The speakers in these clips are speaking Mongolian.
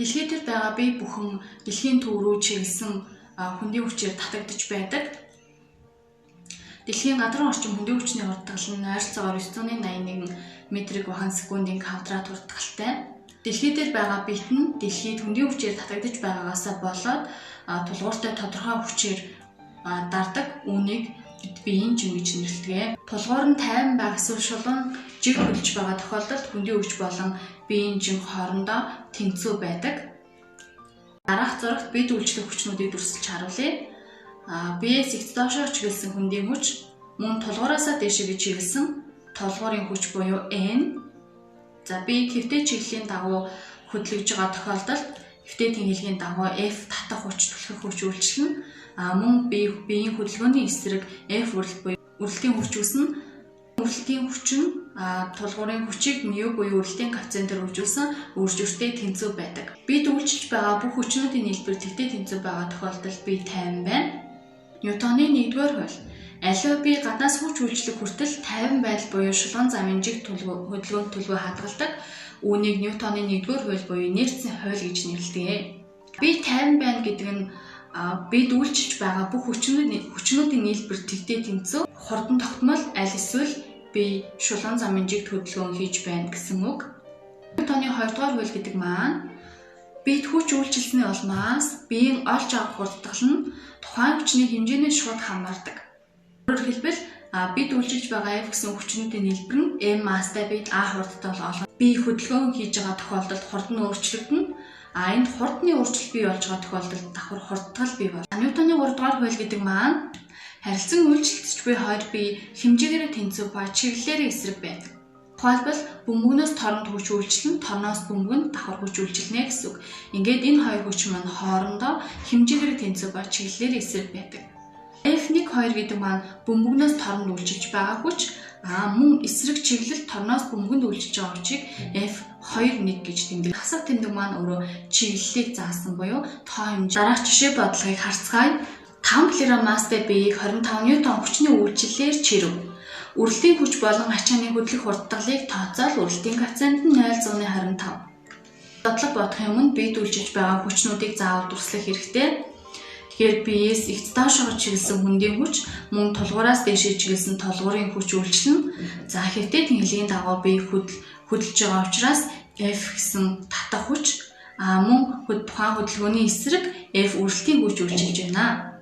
Дэлхий дээр байгаа бие бүхэн дэлхийн төв рүү чиглэсэн хөндийн хүчээр татагдаж байдаг. Дэлхийн гадрын орчин хөндийн хүчний хурдтгал нь ойролцоогоор 981 метр куб секундын квадрат хурдтгалтай. Дэлхий дээр байгаа бит нь дэлхийд хөндийн хүчээр татагдаж байгаагаасаа болоод тулгууртай тодорхой хүчээр дардаг. Үүнийг бид биеийн жин гэж нэрлэдэг. Тулгуур нь 50 байх эсвэл шулуун жиг хөдөлж байгаа тохиолдолд хөндийн хүч болон биеийн жин хоорондоо тэнцүү байдаг. Дараах зурагт бид үйлчлэх хүчнүүдийг дүрсэлж харуулъя. Биеэс их доошоо чиглэсэн хөндийн хүч мөн тулгуураасаа дээшээ чиглэсэн тулгуурын хүч буюу N. За би хэвтэй чиглэлийн дагуу хөдлөж байгаа тохиолдолд хэвтэй тэнхлэгийн дагуу F татах хүч, түлхэх хүч үйлчлэнэ. Мөн биеийн хөдөлгөөний эсрэг F үрэлт буюу үрэлтийн хүч үүснэ. Үрэлтийн хүч нь тулгуурын хүчийг μ буюу үрэлтийн коэффициентээр үржүүлсэн үржвэртэй тэнцүү байдаг. Бид үйлчилж байгаа бүх хүчнүүдийн нийлбэр тэгтэй тэнцүү байгаа тохиолдолд би 50 байна. Ньютоны 1-р хууль. Аливаа бие гаднаас хүч үйлчлэх хүртэл 50 байдал буюу шулуун замын жиг хөдөлгөөнд төлгөө хадгалдаг. Үүнийг Ньютоны 1-р хууль буюу инерцийн хууль гэж нэрлэдэг. Би 50 байна гэдэг нь бид үйлчилж байгаа бүх хүчнүүдийн нийлбэр тэгтэй тэнцүү, хурдан тогтмол аль эсвэл би шулуун замын жигт хөдөлгөөн хийж байна гэсэн үг. Ньютоны 2-р хууль гэдэг маань бид хүч үйлчилсэний улмаас биеийн олж авах хурдтгал нь тухайн хүчний хэмжээнээс шууд хамаардаг. Өөрөөр хэлбэл бид үйлчилж байгаа F гэсэн хүчнүүдийн нийлбэр нь M масстай бид A хурдтай олгоно. Би хөдөлгөөн хийж байгаа тохиолдолд хурд нь өөрчлөгдөнө. Энд хурдны өөрчлөлт бий болж байгаа тохиолдолд давхар хурдтгал бий болно. Ньютоны 3-р хууль гэдэг маань харилцан үйлчлэгдэж буй хоёр бие хэмжээгээрээ тэнцүү ба чиглэлээрээ эсрэг байдаг. Тухайлбал бөмбөгнөөс торонд хүч үйлчлэн, торноос бөмбөгөнд давхар хүч үйлчилнэ гэсэн үг. Ингээд энэ хоёр хүч маань хоорондоо хэмжээгээрээ тэнцүү ба чиглэлээрээ эсрэг байдаг. F1 2 гэдэг маань бөмбөгнөөс торонд үйлчилж байгаа хүч, мөн эсрэг чиглэл торноос бөмбөгөнд үйлчилж байгаа хүчийг F2 1 гэж тэмдэг. Хасах тэмдэг маань өөрөө чиглэлийг заасан буюу тоо хэмжээ. Дараах жишээ бодлогыг харцгаая. 5 кг масстай биеийг 25 ньютон хүчний үйлчлэлээр чирв. Үрэлтийн хүч болон ачааны хөдлөх хурдтгалыг тооцоол үрэлтийн коэффициент нь 0.25. Бодлого бодохын өмнө бид үйлчилж байгаа хүчнүүдийг заавал дүрслэх хэрэгтэй. Тэгэхээр биеэс их доошоо чиглэсэн хөндийн хүч мөн тулгуураас дээшээ чиглэсэн тулгуурын хүч үйлчлэнэ. За хэвтэй тэнхлэгийн дагуу бие хөдөлж байгаа учраас F гэсэн татах хүч, мөн тухайн хөдөлгөөний эсрэг F үрэлтийн хүч үйлчилж байна.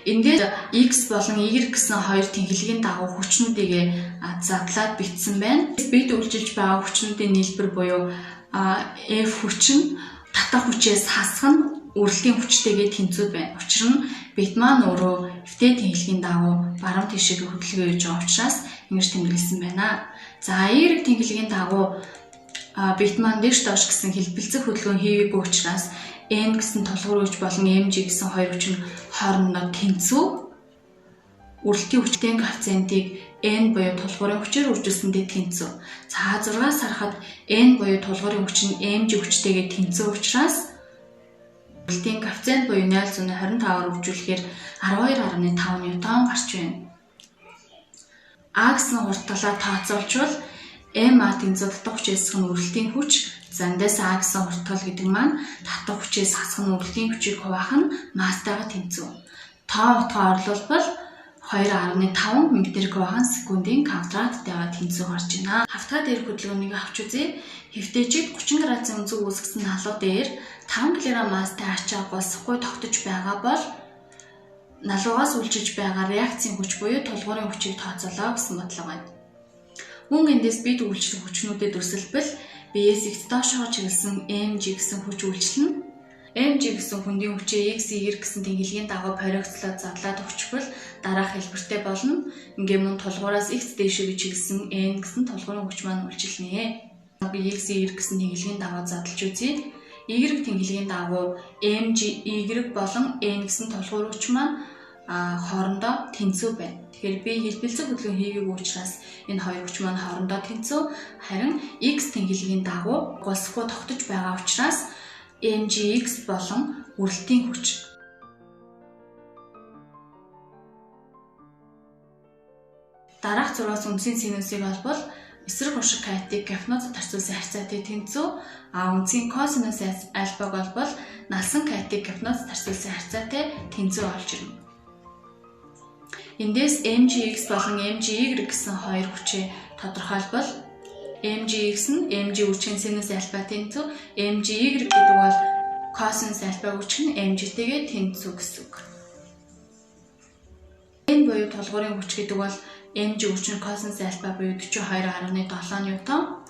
Эндээс X болон Y гэсэн хоёр тэнхлэгийн дагуу хүчнүүдийг задлаад бичсэн байна. Бид үйлчилж байгаа хүчнүүдийн нийлбэр буюу F хүч нь татах хүчээс хасах нь үрэлтийн хүчтэйгээ тэнцүү байна. Учир нь бид маань өөрөө эвтэй тэнхлэгийн дагуу баруун тишээ хөдөлгөөн хийж байгаа учраас ингэж тэмдэглэсэн байна. За Y тэнхлэгийн дагуу бид маань дээш доош гэсэн хэлбэлцэх хөдөлгөөн хийгээгүй учраас N гэсэн тулгуур хүч болон mg гэсэн хоёр хүч нь хоорондоо тэнцүү. Үрэлтийн хүчтэй коэффициентийг N буюу тулгуурын хүчээр үржүүлсэндээ тэнцүү. За 6-аас харахад N буюу тулгуурын хүч нь mg хүчтэйгээ тэнцүү учраас үрэлтийн коэффициент буюу 0.25-аар үржүүлэхээр 12.5 ньютон гарч байна. А гэсэн хурдтгалаа тооцоолчвол MA тэнцүү татах хүчээс хасах нь үрэлтийн хүч. За эндээс А гэсэн хурдтгал гэдэг маань татах хүчээс хасах нь үрэлтийн хүчийг хуваах нь масстайгаа тэнцүү. Тоо утгаа орлуулбал 2.5 метр куб секундын квадраттайгаа тэнцүү гарч байна. Хавтгай дээр хөдөлгөөнийг авч үзье. Хэвтээчид 30 градусын өнцөг үүсгэсэн налуу дээр 5 кг масстай ачаа голсохгүй тогтож байгаа бол налуугаас үйлчилж байгаа реакцийн хүч буюу тулгуурын хүчийг тооцоолоо гэсэн бодлого байна. Мөн эндээс бид үйлчлэх хүчнүүдэд дүрсэлбэл биеэс их доошоо чиглэсэн mg гэсэн хүч үйлчлэнэ. mg гэсэн хөндийн хүчээ x, y гэсэн тэнхлэгийн дагуу проекцлоод задлаад өгчвөл дараах хэлбэртэй болно. Ингээ мөн тулгуураас x дээшээ чиглэсэн n гэсэн тулгуурын хүч маань үйлчилнэ. X, y гэсэн тэнхлэгийн дагуу задлж үзье. Y тэнхлэгийн дагуу mg, y болон n гэсэн тулгуур хүч маань хоорондоо тэнцүү байна. Тэгэхээр би хэлбэлцэх хөдөлгөөн хийгээгүй учраас энэ хоёр хүч маань хоорондоо тэнцүү. Харин x тэнхлэгийн дагуу голсохгүй тогтож байгаа учраас mgx болон үрэлтийн хүч. Дараах зургаас үндсийн синусыг олбол эсрэг уршиг катетыг кафноцод харьцуулсан харьцаатай тэнцүү, а үндсийн косинус альфаг олбол налсан катетыг кафноцод харьцуулсан харьцаатай тэнцүү олж ирнэ. Эндээс mgx болон mgy гэсэн хоёр хүчээ тодорхойлбол mgx нь mg үржих нь синус альфа тэнцүү, mgy гэдэг бол косинус альфа үржих нь mg-тэйгээ тэнцүү гэсэн үг. N буюу тулгуурын хүч гэдэг бол mg үржих нь косинус альфа буюу 42.7 ньютон.